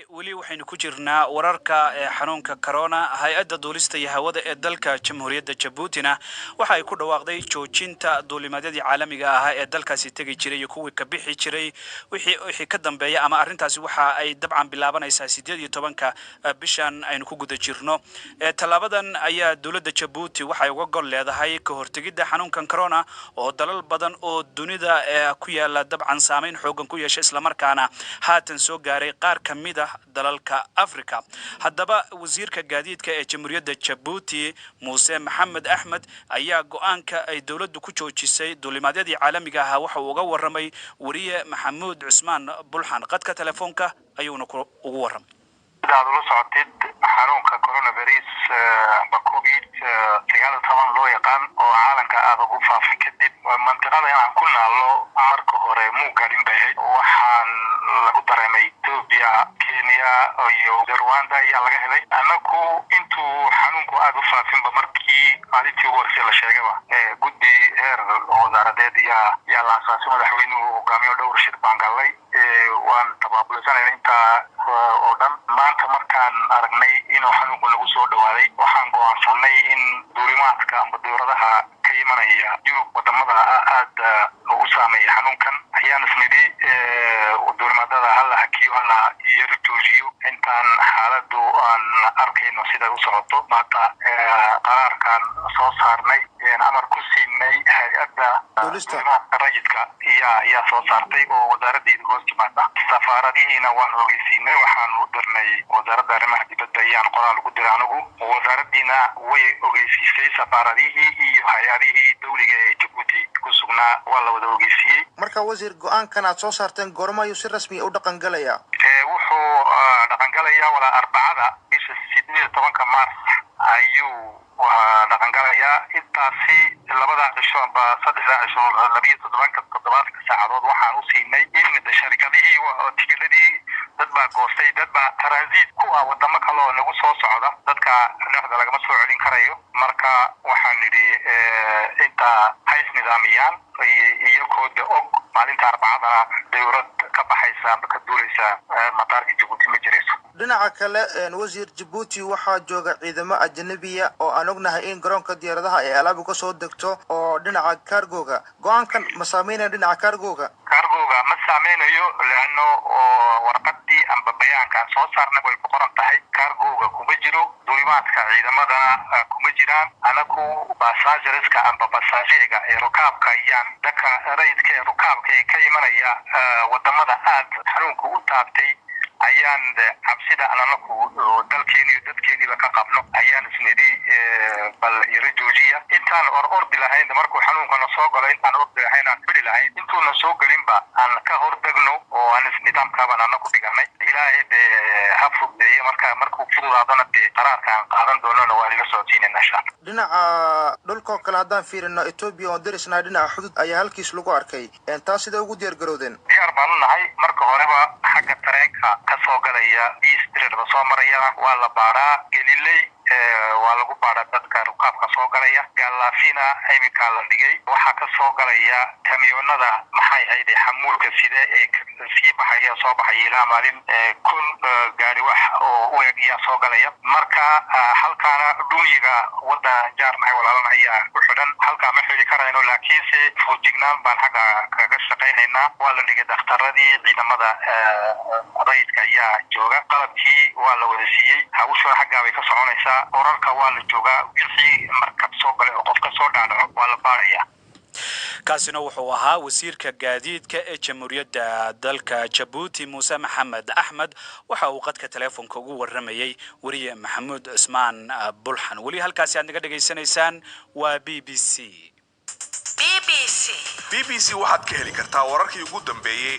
Weli waxaynu ku jirnaa wararka ee xanuunka corona. Hay-adda duulista iyo hawada ee dalka Jamhuuriyadda Jabuutina waxa ay ku dhawaaqday joojinta duulimaadyadii caalamiga ahaa ee dalkaasi tegi jiray iyo kuwii ka bixi jiray wixii ka dambeeya, ama arrintaasi waxa ay dabcan bilaabanaysaa 18-ka bishan aynu ku guda jirno. Tallaabadan ayaa dowladda Jabuuti waxay uga gol leedahay ka hortegidda xanuunkan corona oo dalal badan oo dunida ku yaala dabcan saameyn xoogan ku yeesha, islamarkaana haatan soo gaaray qaar ka mid ah dalalka Africa. Haddaba, wasiirka gaadiidka ee Jamhuuriyadda Jabuuti, Muuse Maxamed Axmed, ayaa go-aanka ay dowladdu ku joojisay duulimaadyadii caalamiga ahaa waxa uu uga warramay wariye Maxamuud Cusmaan Bulxan. Qadka telefoonka ayuuna ugu warramay. Sida aad ula socotid, xanuunka coronavirus amba COVID-19 loo yaqaan oo caalamka aada ugu faafay kadib, mantiqada inaan ku naallo marka hore muu gaadhin bay ahayd. Waxaan lagu dareemay Ethiopia, Kenya iyo Rwanda ayaa laga helay. Annaku intuu xanuunku aada u faafinba, markii maalintii ugu horeysay la sheegaba, guddi heer wasaaradeed yaa la asaasay, madaxweynuhu hogaamiyo. Dhowr shir baan gallay, waan tabaabulaysanayna intaa oo dhan. Maanta markaan aragnay inuu xanuunku nagu soo dhawaaday, waxaan go'aansanay in duulimaadka amba dowladaha ka imanaya Yurub, wadamada aada u saameeya xanuunkan, ayaan isnidhi duulimaadada hala hakiyo, hala yar joojiyo intaan xaaladu aan arkayno siday u socoto. Maanta qaraarkaan soo saarnay, amar ku siinay hay-adda duulimaadka rayidka yaa soo saartay oo wasaaraddeeda hoos timaada. Safaaradihiina waan ogeysiinay, waxaan u dirnay Wasaaradda Arrimaha Dibadda ayaan qoraal ugu diray anigu. Wasaaraddiina way ogeysiisay safaaradihii iyo hay-adihii dawliga ee Jabuuti ku sugnaa, waa la wada ogeysiiyey. Marka wasiir, go-aankan aad soo saarteen goorma ayuu si rasmiya u dhaqan galayaa? Wuxuu dhaqangalayaa walaa Arbacada, bisha 18-ka Mars ayuu dhaqangalayaa. Intaasi labadaa cisho amba 3-daa cisho, 72-ka, 70-ka saacadood waxaan u siinay in sharikadihii tigeladii dad baa goostay, dad baa transit ku ah wadamo kale oo nagu soo socda, dadka dhexda lagama soo celin karayo. Marka waxaan nidhi intaa ha isnidaamiyaan, iyagoo de og maalinta Arbacadana dawlad ka baxaysa amba ka duuleysa madaarka Jabuuti ma jirayso. Dhinaca kale, wasiir, Jabuuti waxaa jooga ciidamo ajanabiya oo aan ognahay in garoonka diyaaradaha ay alaabu ka soo degto oo dhinaca cargo-ga. Go-aankan ma saameynaya dhinaca cargo-ga? Cargo-ga ma saameynayo, leano warqadii amba bayaankaan soo saarnay way ku qoran tahay, cargo-ga kuma jiro, duulimaadka ciidamadana kuma jiraan. Anaku passengers-ka amba basajeega ee rukaabka ayaan, dadka rayidka ee rukaabka ee ka imanaya wadamada aad xanuunka u taabtay ayaan cabsida aan anaku dalkeeni iyo dadkeeniiba ka qabno ayaan isnidhi bal yaro joojiya. Intaan or ordi lahayn markuu xanuunkana soo galo, intaan ordi lahayn aan fidhi lahayn, intuuna soo gelinba aan ka hordegno oo aan isnidaamkaabaan anaku dhiganay. Ilaahay dee ha fududeeyo. Marka markuu fududaadana dee qaraarka aan qaadan doonona waa ila socodsiinayna, insha Allah. Dhinaca dhulkoo kale haddaan fiirino, Etoobiya oo derisnahay dhinaca xudud ayaa halkiis lagu arkay. Taas sidee ugu diyaar garowdeen? Diyaar baan u nahay. Marka horeba xagga tareenka ka soo galaya eastrba soo marayana waa la baadhaa, Geliley waa lagu baadhaa dadka rukaabka soo galaya. Gaalaafina iminkaa la dhigay. Waxaa ka soo galaya kamyoonada, maxay hayde, xamuulka side ee sii baxaya, soo baxaya, ilaa maalin 1000 gaari wax oo u eg ayaa soo galaya. Marka halkaana dhuniga wadda jaarnahay walaalana ayaa ku xidhan, halkaa ma xidhi karayno, laakiinse foojignaan baan xagga kaga shaqaynaynaa. Waa la dhigay dhakhtaradii, ciidamada rayidka ayaa jooga, qalabkii waa la wada siiyey, hawshuna xaggaa bay ka soconaysaa. Orarka waa la joogaa, wixii markab soo galay oo qof ka soo dhaadhaco waa la baaraya. Kaasina wuxuu ahaa wasiirka gaadiidka ee Jamhuuriyadda dalka Jabuuti, Muuse Maxamed Axmed. Waxa uu qadka teleefonka ugu warramayey weriye Maxamuud Cusmaan Bulxan. Weli halkaasi aad naga dhegaysanaysaan waa BBC. BBC. BBC waxaad ka heli kartaa wararkii ugu dambeeyey.